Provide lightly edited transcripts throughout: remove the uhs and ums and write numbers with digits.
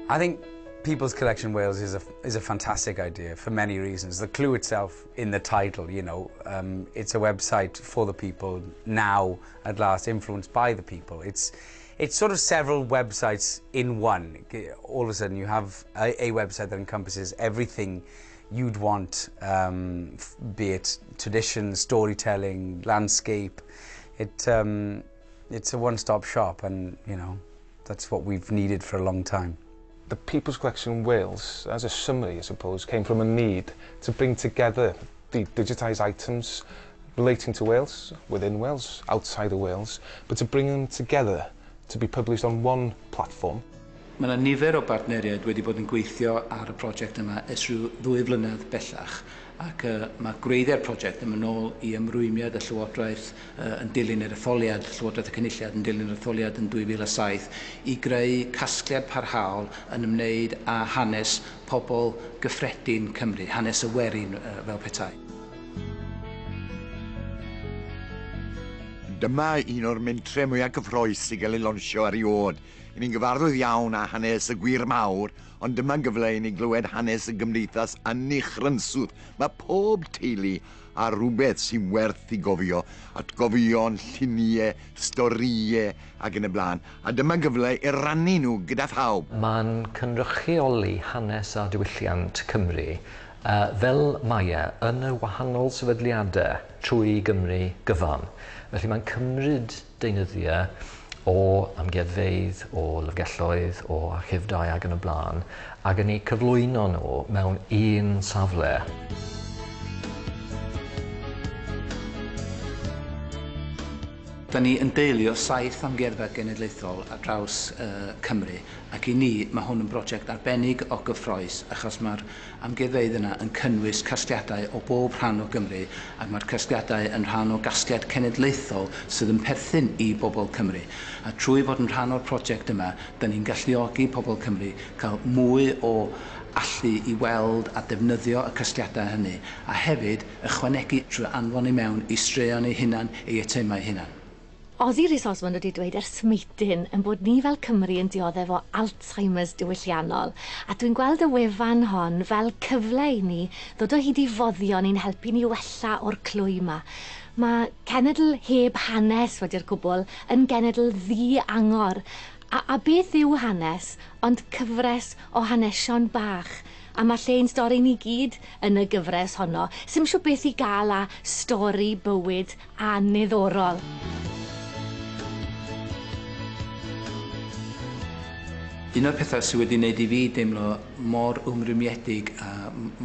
I think People's Collection Wales is a, is a fantastic idea for many reasons. The clue itself in the title, you know, um, it's a website for the people now, at last, influenced by the people. It's, it's sort of several websites in one. All of a sudden you have a, a website that encompasses everything you'd want, um, be it tradition, storytelling, landscape. It, um, it's a one-stop shop and, you know, that's what we've needed for a long time. The People's Collection Wales, as a summary, I suppose, came from a need to bring together the digitised items relating to Wales, within Wales, outside of Wales, but to bring them together to be published on one platform. Mae yna nifer o bartneriaid wedi bod yn gweithio ar y prosiect yma ers rhyw ddwy flynedd bellach ac uh, mae gwreiddiau'r prosiect yn mynd nôl i ymrwymiad y Llywodraeth uh, yn dilyn yr etholiad, Llywodraeth y Cynulliad yn dilyn yr etholiad yn 2007 i greu casgliad parhaol yn ymwneud â hanes pobl gyffredin Cymru, hanes y werin uh, fel petai. Dyma un o'r mentre mwyaf cyffroes i gael ei lonsio erioed. I ni'n gyfarwydd iawn â hanes y gwir mawr, ond dyma gyfle i ni glywed hanes y gymdeithas annichrynsudd. Mae pob teulu a rhywbeth sy'n werth i gofio, atgofion, lluniau, storïau ac yn y blaen. A dyma gyfle i rannu nhw gyda phawb. Mae'n cynrychioli hanes a diwylliant Cymru uh, fel mae e yn y wahanol sefydliadau trwy Gymru gyfan. Felly mae'n cymryd deunyddiau o amgueddfeydd, o lyfrgelloedd, o archifdai ac yn y blaen, ac yn eu cyflwyno nhw mewn un safle. Da ni yn deulu o saith amgueddfa genedlaethol ar draws uh, Cymru ac i ni mae hwn yn brosiect arbennig o gyffroes achos mae'r amgueddfeydd yna yn cynnwys casgliadau o bob rhan o Gymru ac mae'r casgliadau yn rhan o gasgliad cenedlaethol sydd yn perthyn i bobl Cymru. A trwy fod yn rhan o'r prosiect yma, da ni'n galluogi pobl Cymru cael mwy o allu i weld a defnyddio y casgliadau hynny a hefyd ychwanegu trwy anfon i mewn i straeon eu hunan, eu eitemau hunan. Ozzy Rhys Osmond wedi dweud ers meitin yn bod ni fel Cymru yn dioddef o Alzheimer's diwylliannol a dwi'n gweld y wefan hon fel cyfle i ni ddod o hyd i foddion i'n helpu ni wella o'r clwy 'ma. Mae cenedl heb hanes wedi'r cwbl yn genedl ddi-angor a, a beth yw hanes ond cyfres o hanesion bach a mae lle i'n stori ni gyd yn y gyfres honno. Sim siŵr beth i gael â stori bywyd anniddorol. Un o'r pethau sydd wedi wneud i fi deimlo mor ymrwymiedig a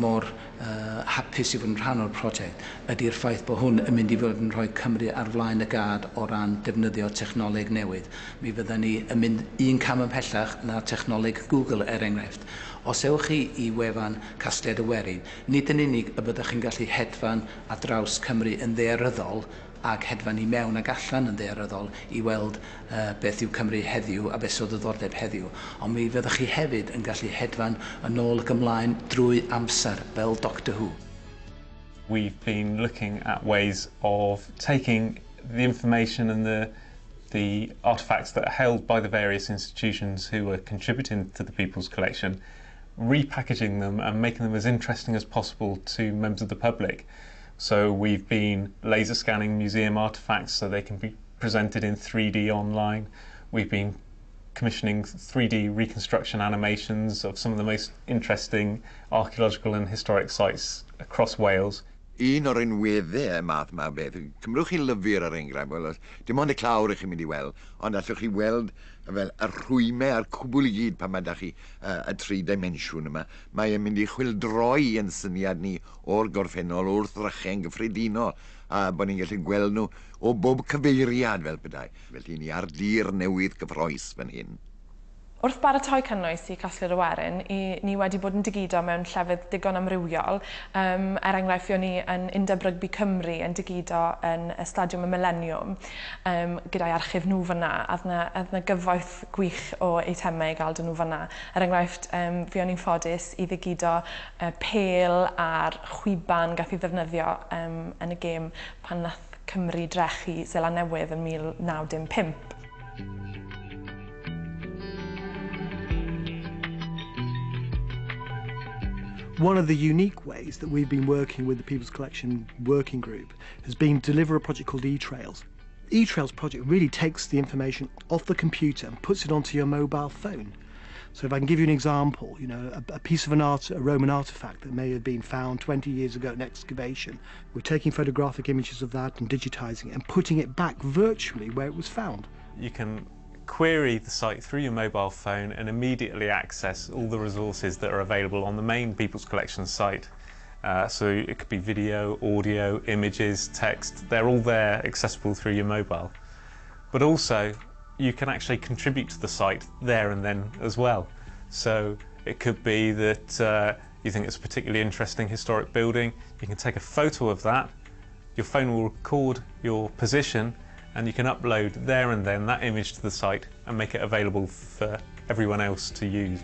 mor uh, hapus i fod yn rhan o'r prosiect ydy'r ffaith bod hwn yn mynd i fod yn rhoi Cymru ar flaen y gad o ran defnyddio technoleg newydd. Mi fydden ni yn mynd un cam ymhellach na technoleg Google er enghraifft. Os ewch chi i wefan Casgliad y Werin, nid yn unig y byddwch chi'n gallu hedfan ar draws Cymru yn ddaearyddol ac hedfan i mewn ac allan yn ddaearyddol i weld uh, beth yw Cymru heddiw a beth sydd o ddiddordeb heddiw. Ond mi fyddwch chi hefyd yn gallu hedfan yn ôl ac ymlaen drwy amser fel Doctor Who. We've been looking at ways of taking the information and the the artifacts that are held by the various institutions who are contributing to the People's Collection, repackaging them and making them as interesting as possible to members of the public. So we've been laser scanning museum artifacts so they can be presented in 3D online. We've been commissioning 3D reconstruction animations of some of the most interesting archaeological and historic sites across Wales. Un o'r unweddau y math yma o beth, cymrwch chi lyfr ar enghraifft, wel, dim ond y clawr ych chi'n mynd i weld, ond allwch chi weld fel y rhwymau a'r cwbl i gyd pan mae da chi uh, y tri dimensiwn yma. Mae e'n mynd i chwildroi yn syniad ni o'r gorffennol wrth ddrychau'n gyffredinol, a bod ni'n gallu gweld nhw o bob cyfeiriad fel petai. Felly ni ar dir newydd gyffroes fan hyn. Wrth baratoi cynnwys i Casgliad y Werin, i, ni wedi bod yn digido mewn llefydd digon amrywiol. Um, er enghraifft, fuon ni yn Undeb Rygbi Cymru yn digido yn y Stadiwm y Millennium um, gyda'i archif nhw fyna. A oedd 'na, oedd 'na gyfoeth gwych o eitemau i gael dyn nhw fyna. Er enghraifft, um, fuon ni'n ffodus i ddigido y pêl a'r chwiban gath ei ddefnyddio um, yn y gêm pan nath Cymru drechu Seland Newydd yn 1915. One of the unique ways that we've been working with the People's Collection Working Group has been to deliver a project called eTrails. eTrails project really takes the information off the computer and puts it onto your mobile phone. So if I can give you an example, you know, a piece of a Roman artifact that may have been found 20 years ago at an excavation, we're taking photographic images of that and digitizing it and putting it back virtually where it was found. You can query the site through your mobile phone and immediately access all the resources that are available on the main People's Collection site. So it could be video, audio, images, text, they're all there accessible through your mobile. But also, you can actually contribute to the site there and then as well. So it could be that you think it's a particularly interesting historic building, you can take a photo of that, your phone will record your position, and you can upload there and then that image to the site and make it available for everyone else to use.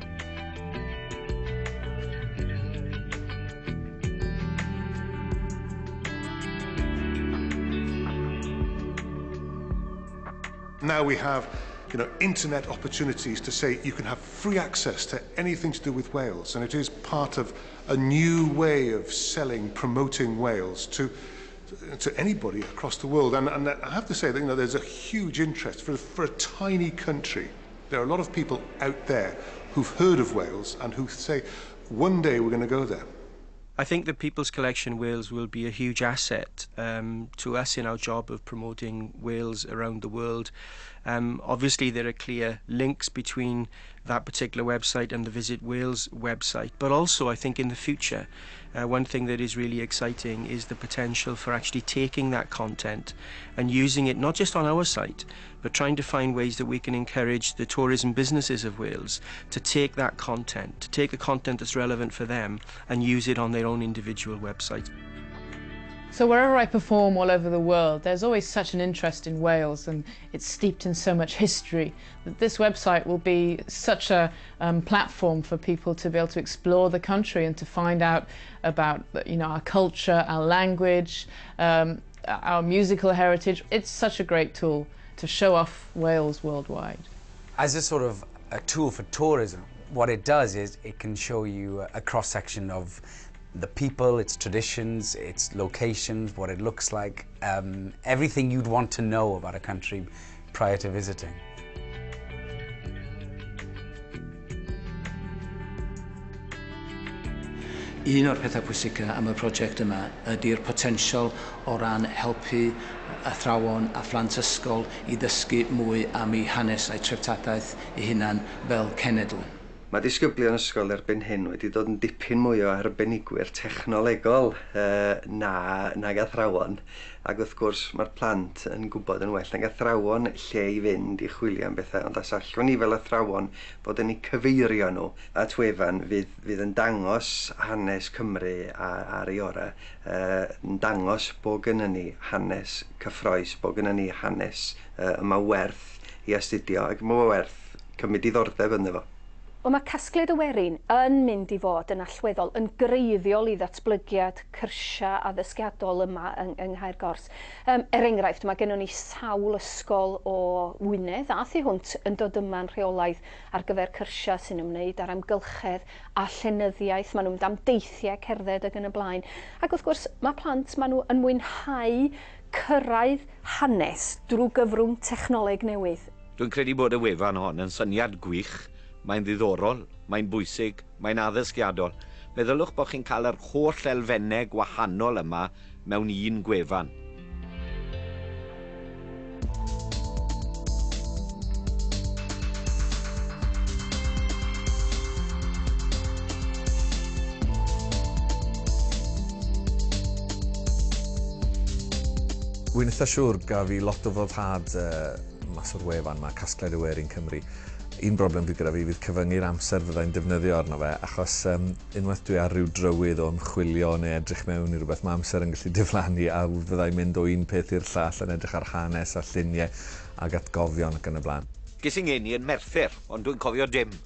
Now we have, you know, internet opportunities to say you can have free access to anything to do with Wales, and it is part of a new way of selling, promoting Wales to anybody across the world. And I have to say that, you know, there's a huge interest for a tiny country. There are a lot of people out there who've heard of Wales and who say, one day we're going to go there. I think the People's Collection Wales will be a huge asset to us in our job of promoting Wales around the world. Obviously, there are clear links between that particular website and the Visit Wales website, but also I think in the future, one thing that is really exciting is the potential for actually taking that content and using it not just on our site, but trying to find ways that we can encourage the tourism businesses of Wales to take that content, to take the content that's relevant for them and use it on their own individual websites. So wherever I perform all over the world, there's always such an interest in Wales, and it's steeped in so much history that this website will be such a platform for people to be able to explore the country and to find out about, you know, our culture, our language, our musical heritage. It's such a great tool to show off Wales worldwide. As a sort of a tool for tourism, what it does is it can show you a cross-section of the people, its traditions, its locations, what it looks like, everything you'd want to know about a country prior to visiting. Un o'r pethau pwysica am y prosiect yma ydy'r potensial o ran helpu athrawon a phlant ysgol i ddysgu mwy am eu hanes a'i treftadaeth eu hunan fel cenedl. Mae disgyblion ysgol erbyn hyn wedi dod yn dipyn mwy o arbenigwyr technolegol nag athrawon, ac wrth gwrs mae'r plant yn gwybod yn well nag athrawon lle i fynd i chwilio am bethau, ond os allwn ni fel athrawon fod yn eu cyfeirio nhw at wefan fydd yn dangos hanes Cymru ar ei orau, yn dangos bod gynnon ni hanes cyffrous, bod gynnon ni hanes yma werth i astudio ac mae werth cymryd diddordeb ynddo fo. Wel, mae casgliad y werin yn mynd i fod yn allweddol, yn greiddiol i ddatblygiad cyrsiau addysgiadol yma yng Nghaergors. Er enghraifft, mae gennym ni sawl ysgol o Wynedd a thu hwnt yn dod yma'n rheolaidd ar gyfer cyrsiau sy'n ymwneud â'r amgylchedd a llenyddiaeth. Maen nhw'n mynd am deithiau cerdded ac yn y blaen. Ac wrth gwrs, mae plant, maen nhw yn mwynhau cyrraedd hanes drwy gyfrwng technoleg newydd. Dwi'n credu bod y wefan hon yn syniad gwych. Mae'n ddiddorol, mae'n bwysig, mae'n addysgiadol. Meddylwch bod chi'n cael yr holl elfennau gwahanol yma mewn un gwefan. Wy'n eitha siŵr gaf fi lot o foddhad mas o'r wefan yma, Casgliad y Werin Cymru. Un broblem fydd gyda fi fydd cyfyngu'r amser fyddai'n defnyddio arno fe, achos unwaith dwi ar ryw drywydd o ymchwilio neu edrych mewn i rhywbeth, mae amser yn gallu diflannu a fyddai'n mynd o un peth i'r llall yn edrych ar hanes a lluniau ac atgofion ac yn y blaen. Ges i'n ngeni yn Merthyr, ond dwi'n cofio dim.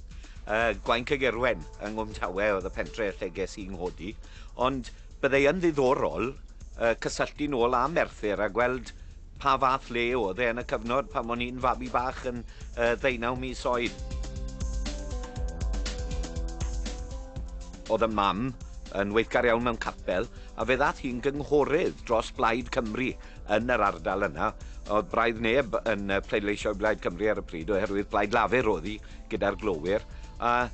Gwaun Caerwen yng Nghwm Tawe oedd y pentre lle ges i'n nghodi, ond byddai yn ddiddorol cysylltu nôl â Merthyr a gweld pa fath le oedd e yn y cyfnod pan o'n i'n fabi bach yn 19 mis oed. Oedd y mam yn weithgar iawn mewn capel, a fe ddath hi'n gynghorydd dros Blaid Cymru yn yr ardal yna. Oedd braidd neb yn pleidleisio i Blaid Cymru ar y pryd, oherwydd Plaid Lafur oedd hi gyda'r glowyr. A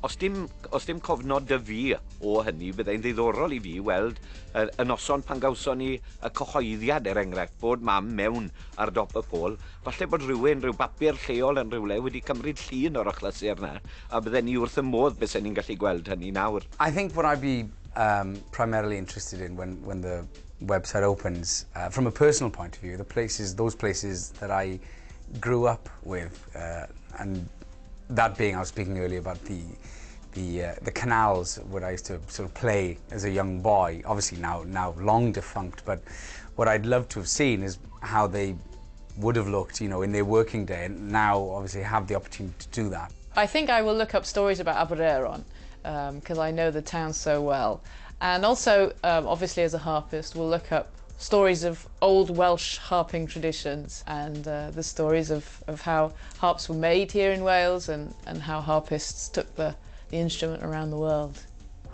os dim cofnod 'da fi o hynny, byddai'n ddiddorol i fi weld y noson pan gawson ni y cyhoeddiad, er enghraifft, bod mam mewn ar dop y pôl. Falle bod rhywun, rhyw bapur lleol yn rhywle wedi cymryd llun o'r achlysur yna, a bydden ni wrth y modd bysen ni'n gallu gweld hynny nawr. I think what I'd be primarily interested in when the website opens, from a personal point of view, those places that I grew up with, and that being, I was speaking earlier about the canals where I used to sort of play as a young boy, obviously now long defunct, but what I'd love to have seen is how they would have looked in their working day, and now obviously have the opportunity to do that. I think I will look up stories about Aberaeron because I know the town so well. And also, obviously as a harpist, we'll look up stories of old Welsh harping traditions and the stories of how harps were made here in Wales and how harpists took the instrument around the world.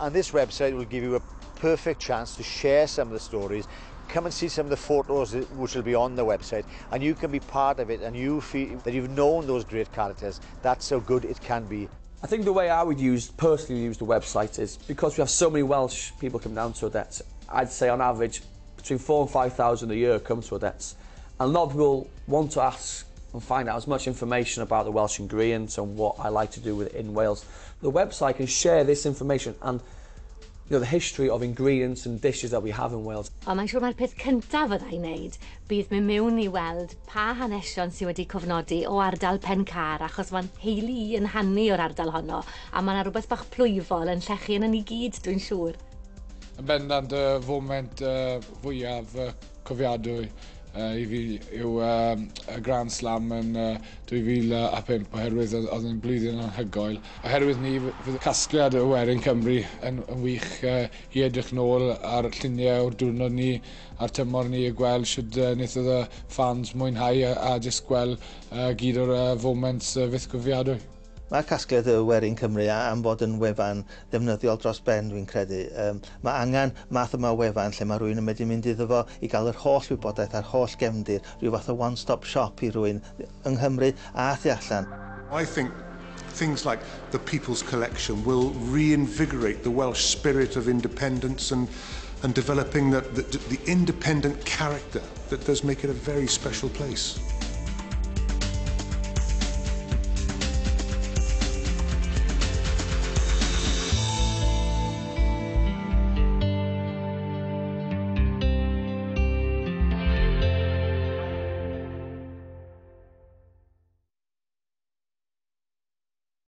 And this website will give you a perfect chance to share some of the stories, come and see some of the photos which will be on the website, and you can be part of it and you feel that you've known those great characters. That's how good it can be. I think the way I would personally use the website is because we have so many Welsh people come down to Odette's. I'd say on average between 4 and 5,000 a year come to Odette's. And a lot of people want to ask and find out as much information about the Welsh ingredients and what I like to do with it in Wales. The website can share this information and the history of ingredients and dishes that we have in Wales. Ond mae'n siŵr mae'r peth cyntaf fydda i'n neud bydd mynd mewn i weld pa hanesion sydd wedi cofnodi o ardal Pencar, achos mae'n nheulu i yn hanu o'r ardal honno, a mae yna rhywbeth bach plwyfol yn llechu yn ni gyd, dwi'n siŵr. Yn bendant y foment fwyaf cofiadwy i fi yw y Grand Slam yn 2005 oherwydd oedd yn blwyddyn anhygoel. Oherwydd ni, fydd casgliad y Werin Cymru yn wych i edrych nôl ar lluniau o'r diwrnod ni a'r tymor ni a gweld sut wnaeth y fans mwynhau a jyst gweld gyd o'r foments fythgofiadwy. Mae casgliad y Werin Cymru am fod yn wefan ddefnyddiol dros ben, dwi'n credu. Mae angen math yma o wefan lle mae rhywun yn medru mynd iddo fo i gael yr holl wybodaeth a'r holl gefndir, rhyw fath o one-stop shop i rhywun yng Nghymru a thu allan. I think things like the People's Collection will reinvigorate the Welsh spirit of independence and developing the independent character that does make it a very special place.